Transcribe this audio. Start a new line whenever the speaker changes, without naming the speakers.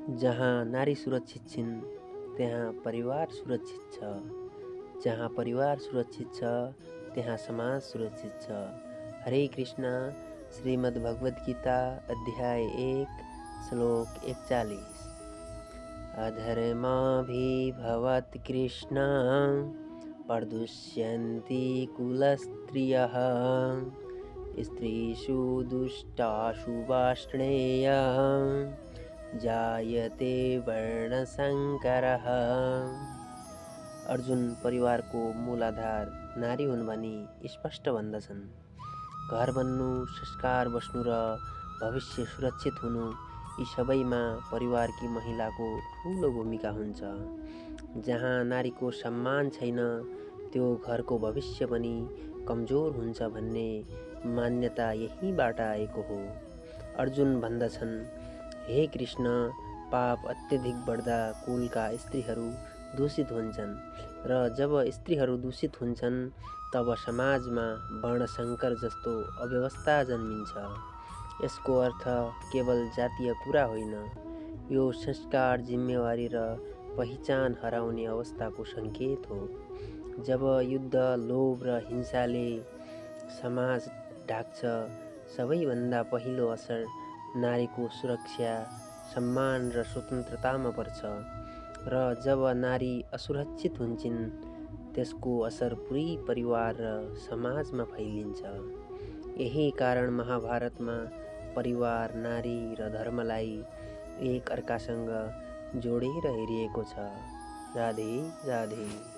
जहाँ नारी सुरक्षित छिन् त्यहाँ परिवार सुरक्षित छ। जहाँ परिवार सुरक्षित छ त्यहाँ समाज सुरक्षित छ। हरे कृष्ण। श्रीमद् भगवद गीता अध्याय 1 श्लोक 41। अधर्माभिभवत् कृष्ण प्रदुष्यन्ति कुलस्त्रियः स्त्रीषु दुष्टाशु वार्ष्णेय जायते वर्णशङ्करः। अर्जुन परिवारको मूल आधार नारी हुन् भनी स्पष्ट भन्दछन्। घर बन्नु, संस्कार बस्नु र भविष्य सुरक्षित हुनु यी सबैमा परिवारकी महिलाको ठूलो भूमिका हुन्छ। जहाँ नारीको सम्मान छैन त्यो घरको भविष्य पनि कमजोर हुन्छ भन्ने मान्यता यहीबाट आएको हो। अर्जुन भन्दछन्, हे कृष्ण, पाप अत्यधिक बढ्दा कुलका स्त्रीहरू दूषित हुन्छन् र जब स्त्रीहरू दूषित हुन्छन् तब समाजमा वर्णशङ्कर जस्तो अव्यवस्था जन्मिन्छ। यसको अर्थ केवल जातीय कुरा होइन, यो संस्कार, जिम्मेवारी र पहिचान हराउने अवस्थाको सङ्केत हो। जब युद्ध, लोभ र हिंसाले समाज ढाक्छ सबैभन्दा पहिलो असर नारीको सुरक्षा, सम्मान र स्वतन्त्रतामा पर्छ र जब नारी असुरक्षित हुन्छन् त्यसको असर पुरै परिवार र समाजमा फैलिन्छ। यही कारण महाभारतमा परिवार, नारी र धर्मलाई एक अर्कासँग जोडेर हेरिएको छ। राधे राधे।